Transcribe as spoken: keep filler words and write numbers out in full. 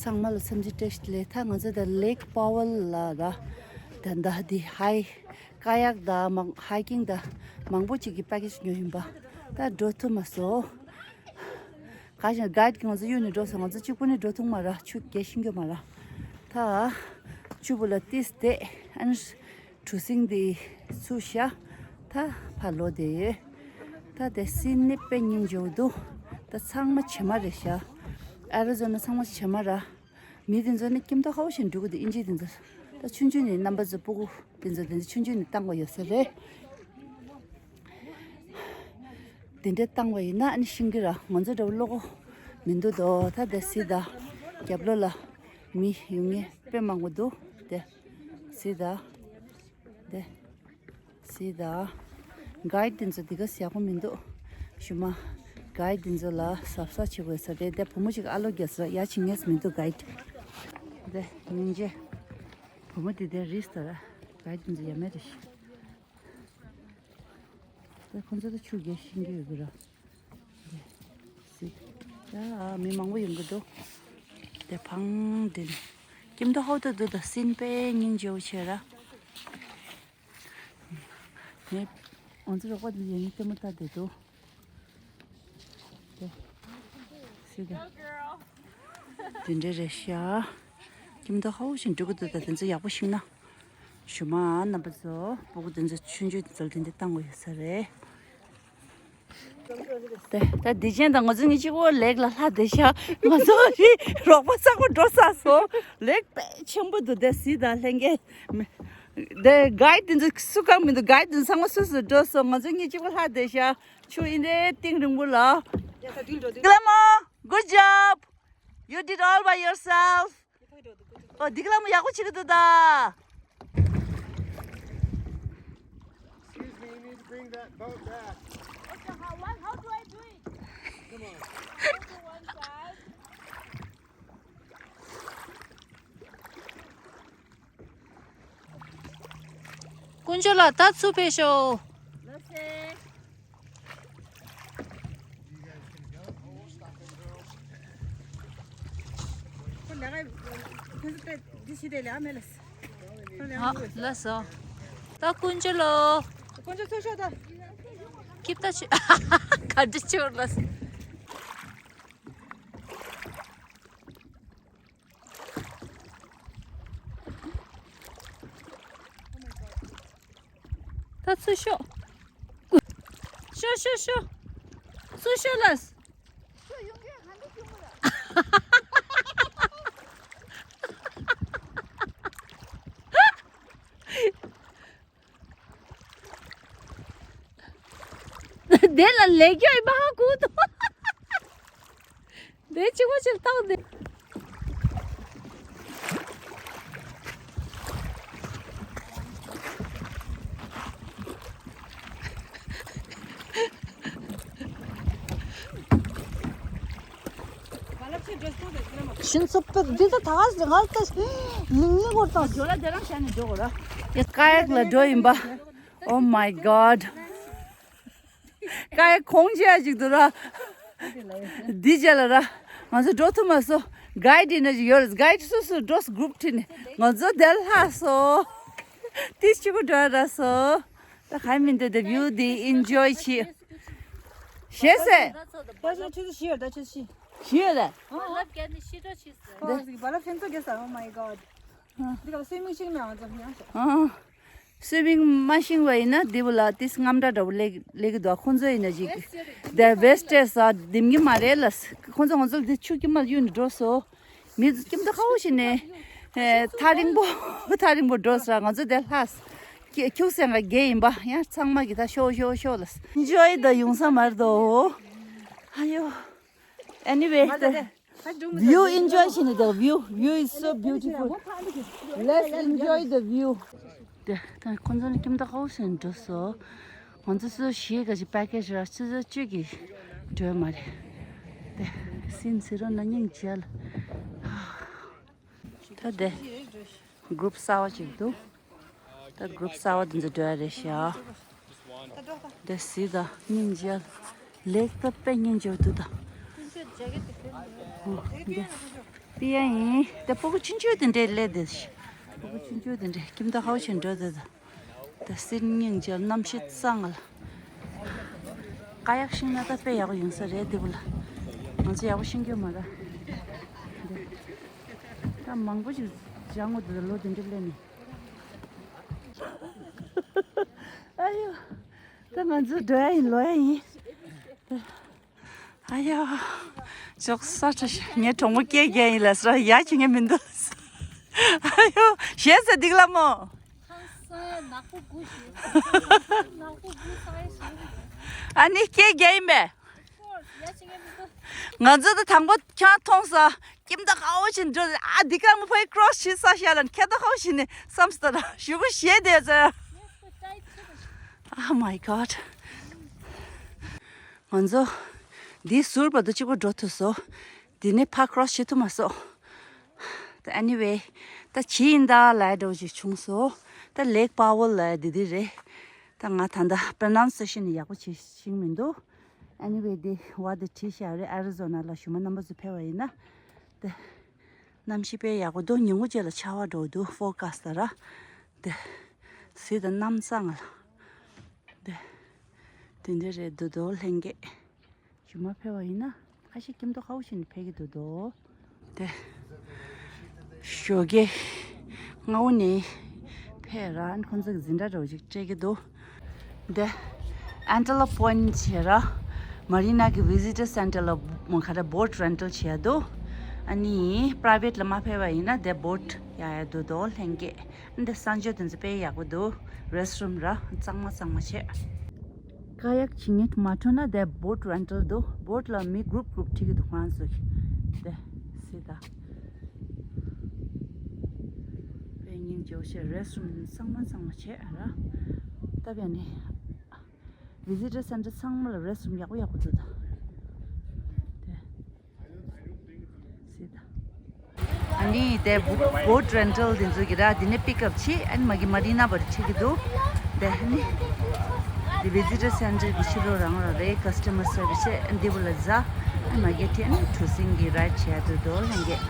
ཚང་མ་ལ་འཚམས་འདྲི་བཀྲ་ཤིས་བདེ་ལེགས། ད་ང་ཚོ་ད་ལེག་པ་ཝལ་ལ་ར། ད་ད་འདི་ཧའི་ཀ་ཡག་ད་མང་ཧའི་ཀིང་ད་མང་པོ་ཅིག་གི་པེ་ཀེ་ཇི་ཉོས་ཡིན་པ། ད་འགྲོ་ཐུབ་མ་སོང་། ག་ཞིག་གའེ་ཌི་གིས་ང་ཚོ་གཡུག་ནས་འགྲོ་སོང་། ང་ཚོ་གཅིག་པུ་ནས་འགྲོ་ཐུབ་མ་ར། ཆུ་རྒྱག་ཤེས་ཀྱི་མ་ར། ད་ཆུ་བུ་ལ་ཏིས་བསྡད། ཨ་ནི་གྲུ་གཟིངས་འདི་ཚུར་བཞག། ད་ཕར་ལོག་བསྡད་ཡོད། ད་དེ་སིན་ནི་དཔེ་སྙིང་རྗེ་པོ་འདུག། ད་ཚང་མ་བྱེ་མ་རེད་ཤག། ཨ་རི་ཛོ་ན་ཚང་མ་བྱེ་མ་ར། མི་དེ་ཚོ་ནི་སྐྱིད་མདོག་ཁ་པོ་ཞིག་འགྲོ་གི་འདུག། དབྱིན་ཇི་དེ་ཚོ། ད་ཆུང་ཆུང་ནས་རྣམ་པ་ཚོ་སྤུ་གུ་དེ་ཚོ་དེ་ཚོ་ཆུང་ཆུང་ནས་བཏང་བ་ཡོད་ས་རེད། དེ་འདྲས་བཏང་བ་ཡིན་ན་ཨ་ནི་ཤེས་ཀྱི་ར། ང་ཚོ་འདྲ་བོ་བློ་ཁོག་མི་འདུག་དོ། ད་དེ་སི་ད་རྒྱབ་ལོགས་ལ་མི་ཡོང་མཁན་དཔེ་མང་པོ་འདུག། དེ་སི་ད་དེ་སི་ད་གའེ་ཌི་དེ་ཚོ་དེ་ག་ཡག་པོ་མི་འདུག། ཞུ་མ་གའེ་ཌི་དེ་ཚོ་ལ་གཟབ་གཟབ་བྱེད་དགོས་ས་རེད། དེ་བུ་མོ་ཞིག་ཨ་ལོ་རྒྱག་ས་ཡ་བྱེད་མཁན་མི་འདུག། གའེ་ཌི་དེ་སྙིང་རྗེ། བུ་མོ་དེ་དེ་རིས་ད་ར། གའེ་ཌི་དེ་ཚོ་ཡ་མེད་རེད་ཤག། ད་ཁོང་ཚོ་ད་ཆུ་རྒྱག་ཤེས་ཀྱི་ཡོད་ཀྱི་ར། སི། ད་མི་མང་པོ་ཡོང་གི་འདུག། དེ་ཕང་དེ་ནི་སྐྱིད་མདོག་ཧོ་ཏོ་འདུག། ད་སིན་དཔེ་སྙིང་རྗེ་པོ་བྱས་ར། ངས་ང་ཚོ་རོགས་པ་དེ་ཡིན་ལྟད་མོ་ལྟ་བསྡད་འདུག། དེ་སི་ད། དེ་འདྲ་རེད་ཤག། སྐྱིད་མདོག་ཧོ་ཞིག་འགྲོ་གི་འདུག། ད་དེ་ཚོ་ཡག་པོ་ཤེས་ན། ཞུ་མ་རྣམ་པ་ཚོ་སྤུ་གུ་དེ་ཚོ་ཆུང་ཆུང་དེ་ཚོ་ལ་དེ་འདྲ་བཏང་དགོས་ཡོད་ས་རེད། དེ་ད་དེ་ཅན་དང་ང་ཚོ་གཉིས་གཅིག་པོ་ལེག་ལ་ལྷག་བསྡད་ཤག། ང་ཚོ་རི་རོགས་པ་གསར་པ་འགྲོ་ཚར་སོང་། ལེག་དཔེ་ཆེན་པོ་འདུག། དེ་སི་ད་ལྷན་རྒྱས། དེ་གའེ་ཌི་དེ་ཚོ་སུ་གང་མི་འདུག། གའེ་ཌི་དེ་ཚོ་ཚང་མ་སུ་སུ་འགྲོ་སོང་། ང་ཚོ་གཉིས་གཅིག་པོ་ལྷག་བསྡད་ཤག། ཆུ་ཨིན་རེད་གཏིང་རིང་པོ་ལ། ཡ་ད་དུས་འགྲོ་དུས། Good job. You did all by yourself. ཨོ་འདི་ག་ལ་མོ་ཡག་པོ་བྱེད་ཀྱི་འདུག་ད། Excuse me, you need to bring that boat back. What the hell? What? How do I do it? Come on. Go to one side. དཀོན་མཆོག་ལགས་ད་ཚུར་ཕེབས་ཤོག། ཨ་ལགས་སོ། ད་དཀོན་མཆོག་ལོ། དཀོན་མཆོག་ཚུར་ཤོག་ད། ཁྱིམ་ད་ཆུ་ག་འདྲ་ཆུ་ལ། ད་ཚུར་ཤོག། ཤོག་ཤོག་ཤོག། ཚུར་ཤོག་ལ། དེ་ལ་ལེགས་ཡོད་མ་གུ་དོ། དེ་གཅིག་པ་ཅིག་བཏང་དེ། ཤིན་ཙོ་པེ་འདི་ད་ད་ང་ད་ལིང་ལིང་བོར་དང་ཇོ་ལ་དེ་རང་ཤ་ནི་འགྲོ་གོ་ར། ཡ་ཀ་ཡག་ལ་འགྲོ་ཡིན་པ། Oh my god. ཀ་ཡག་གོང་ཆེ་ཞིག་འདུག་ར། འདི་རྗེས་ལ་ར། ང་ཚོ་འགྲོ་ཐུབ་མ་སོང་། གའེ་ཌི་ཡིན་ན་ཞིག་ཡོད་རེད། གའེ་ཌི་སོ་སོ་འགྲོ་སོང་གུ་རུབ་ཁྲིད་ནས་ང་ཚོ་དེར་ལྷག་སོང་། ཏིས་ཆུ་གུ་འགྲོ་ར་སོང་། ད་གའི་མི་འདུག། དེ་བིའུ་འདི་ཨིན་ཇོའི་བྱེད། ཞེས་ཟེར། ད་ཆུ་ཚོད་བཞི་ཡོད། ད་ཆུ་ཚོད་བཞི། བཞི་ཡོད་ལ། ལབ་རྒྱ་ནི་ཤི་འགྲོ་ཆི་ཟེར། ཨོ་ཟིག་བ་ལ་ཕན་ཚུན་རྒྱལ་ས། Oh my god. འདི་ག་སུའི་མིང་ཤིང་མེད་ང་ཚོ་ཡང་ཤོག། ཨ། སུའི་མིང་མ་ཤིང་བ་ཡིན་ན་འདི་བུ་ལ་ཏིས་རྔམ་འདྲ་འདྲ་བོ་ལེགས་ལེགས་གི་འདུག། ཁོང་ཚོ་ཡིན་ན་ཅིག་དེ་ཝེ་སི་ཊེ་ཇི་ཟ་འདེམ་གི་མ་རེད་ལ། ཁོང་ཚོ་ང་ཚོ་འདི་ཆུ་ཁྱིམ་མར་གཡུག་ནས་འགྲོ་སོང་། མི་ཁྱིམ་དུ་ཁ་བོ་ཞིག་ནས་ཨེ་ཐག་རིང་པོ་ཐག་རིང་པོ་འགྲོ་ས་ང་ཚོ་དེ་ལྷག་ཁྱུག་སེང་ག་རྒྱལ་ཡིན་པ། ཡང་ཚང་མ་གི་ད་ཤོག་ཤོག་ཤོག་ལ། ཨིན་ཇོའི་ད་ཡོང་ས་མ་རེད་དོ། ཨ་ཡོ། Anyway, the view enjoy བྱས་ནས། the view, view is so beautiful. Let's enjoy the view. དེ་ད་ཁོང་ཚོ་ནི་ཁྱིམ་བདག་ཧོ་ཞིག་འགྲོ་སོང་། ང་ཚོ་སུ་ཞིག་ག་ཞིག་པེ་ཀེ་ཇི་ར་ཆུ་ཚོད་བཅུ་གི་འགྲོ་མ་རེད། དེ་སིན་སི་རོ་ན་སྙིང་རྗེ་ལ། ད་དེ་གུ་རུབ་གསར་པ་ཅིག་འདུག། ད་གུ་རུབ་གསར་པ་འདི་ཚོ་འགྲོ་ཡ་རེད་ཤག། དེ་སི་ད་སྙིང་རྗེ་ལེགས་ད་དཔེ་སྙིང་རྗེ་འདུག་ད། འོ་འདི། དེ་ཡང་ཡིན། དེ་སྤུ་གུ་ཆུང་ཆུང་དེ་འདྲས་སླེབས་དེ། སྤུ་གུ་ཆུང་ཆུང་དེ་འདྲས་ཁྱིམ་ཐོག་ཧའོ་ཆེན་འགྲོ་དེ། དེ་སིལ་སྙིང་རྗེ་གནམ་གཤིས་གཙང་ལ། ཀ་ཡག་ཤིང་ན་ད་དཔེ་ཡག་པོ་ཡོང་ས་རེད་དེ་བུ་ལ། ང་ཚོ་ཡག་པོ་ཤིང་རྒྱུ་མ་ར། དེ་ད་མང་པོ་ཞིག་སྦྱང་དགོས་དེ་ལོ་དེ་འདྲས་སླེབས་ནས། ཨ་ཡོ། ད་ང་ཚོ་འགྲོ་ཡ་ཡིན་ལོག་ཡ་ཡིན། ཨ་ཡ། ཅོག་ས་ཁྲ་ཤ་ངའི་གྲོགས་མོ་སྐད་རྒྱག་ཡིན་ལ་ས་ཡ་ཁྱི་ངའི་མི་འདུག་ཨ་ཡོ་ཞེས་ཟེར་འདུག་ལ་མོ། ཁང་ས་ནག་པོ་དགུ་ཞིག་ནག་པོ་དགུ་ས་ཡ་ཞིག་ཨ་ནི་སྐད་རྒྱག་ཡིན་པས། ཡ་ཁྱི་ངའི་མི་འདུག་ང་ཚོ་ད་དང་པོ་ཁྱང་མཐོང་ས་ཁྱིམ་ད་ཧའོ་ཞིག་འགྲོ། ཨ་འདི་ག་མོ་ཕའི་ཀྲོ་སི་བྱེད་ས་ཤ་ལ་ཁྱེད་ད་ཧའོ་ཞིག་ནས་བསམ་སྟ་ར་ཞུ་གུ་ཞེས་དེ་ཟེར། Oh my god. ང་ཚོ་འདི་ཟུར་བར་དུ་གཅིག་པོ་འགྲོ་ཐུབ་སོང་། འདི་ནས་ཕར་ཀྲོ་སི་བྱེད་ཐུབ་མ་སོང་། ད་anyway ད་ཇི་ཡིན་ད་ལབ་འགྲོ་ཅིག་བྱུང་སོང་། ད་ལེག་པ་ཝལ་ལབ་འདི་འདི་རེད། ད་ང་ད་ལྟ་པྲོ་ནའུན་སི་ཨེ་ཤན་ཡག་པོ་བྱེད་ཤེས་མི་འདུག anyway འདི་བ་འདི་བྲིས་བཞག་རེད། ཨ་རི་ཛོ་ན་ལ་གཞུག་མ་རྣམ་པ་ཚོ་ཕེབས་པ་ཡིན་ན། ད་གནམ་གཤིས་དཔེ་ཡག་པོ་འདུག་ཉིན་གུང་རྗེས་ལ་ཆར་པ་འགྲོ་འདུག་ཧྥོར་ཀ་སི་ཊི་ར། དེ། གཟིགས་དང་གནམ་གཙང་ལ། དེ། དེ་འདྲ་རེད་འདུག་དོ་ལྷན་རྒྱས། གཞུག་མ་ཕེབས་པ་ཡིན་ན་ཁ་ཤས་ཁྱིམ་ཐོག་ཧའོ་ཞིག་ནས་ཕེབས་ཀྱི་འདུག་དོ། དེ། ཞོགས་ཀས་སྔ་པོ་ནས་ཕེབས་ར་ཁོང་ཚོ་གི་འཛིན་གྲྭ་འདྲ་བོ་ཞིག་སྤྲད་ཀྱི་འདུག་དེ། ཨན་ཊི་ལོབ་པོ་ཡིན་ཊི་བྱས་ར། མ་རི་ན་གི་ཝི་ཛི་ཊར་སེན་ཊར་ལ་མོ་ག་རེ་བོཊ་རེན་ཊལ་བྱས་འདུག་ཨ་ནི་པ་རའི་ཝེཊ་ལ་མ་ཕེབས་པ་ཡིན་ན་དེ་བོཊ་གཡར་ཡ་འདུག་དོ་ལྷན་རྒྱས། འདི་གསང་སྤྱོད་དེ་ཚོ་དཔེ་ཡག་པོ་འདུག་རེ་སི་ཊི་རུམ་ར་གཙང་མ་གཙང་མ་བྱས། ཀ་ཡག་བྱེད་མཁན་མ་འཕྲོད་ན་དེ་བོཊ་རེན་ཊལ་འདུག་བོཊ་ལ་མི་གུ་རུབ་གུ་རུབ་ཁྲིད་ཀྱི་འདུག་ཁོ་རང་ཚོ་གི། དེ་གཟིགས་དང་། དཔེ་སྙིང་རྗེ་པོ་བྱས། རེ་སི་ཊི་རུམ་གཙང་མ་གཙང་མ་བྱས་ར། སྟབས་ཡག་ནས། ཝི་ཛི་ཊར་སེན་ཊར་ཚང་མ་ལ་རེ་སི་ཊི་རུམ་ཡག་པོ་ཡག་པོ་འདུག་ད། དེ། སྲིད་ད། ཨ་ནི་དེ་བོ་བོཊ་རེན་ཊལ་དེ་ཚོ་གི་ར་དེ་ནས་པིག་ཨབ་བྱེད། ཨ་ནི་མ་གི་མ་རི་ན་བར་ཁྲིད་ཀྱི་འདུག་དེ་ནི་དེ་ཝི་ཛི་ཊར་སེན་ཊར་གི་ཕྱི་ལོགས་རང་རང་རེད། ཀ་སི་ཊ་མར་སར་བི་སི་བྱེད། ཨ་ནི་དེ་བོ་ལ་ཟ། ཨ་ནི་མ་གི་ཁྲིད། ཨ་ནི་གྲུ་གཟིངས་གི་རའིཌ་བྱེད་ཡ་འདུག་དོ་ལྷན་རྒྱས།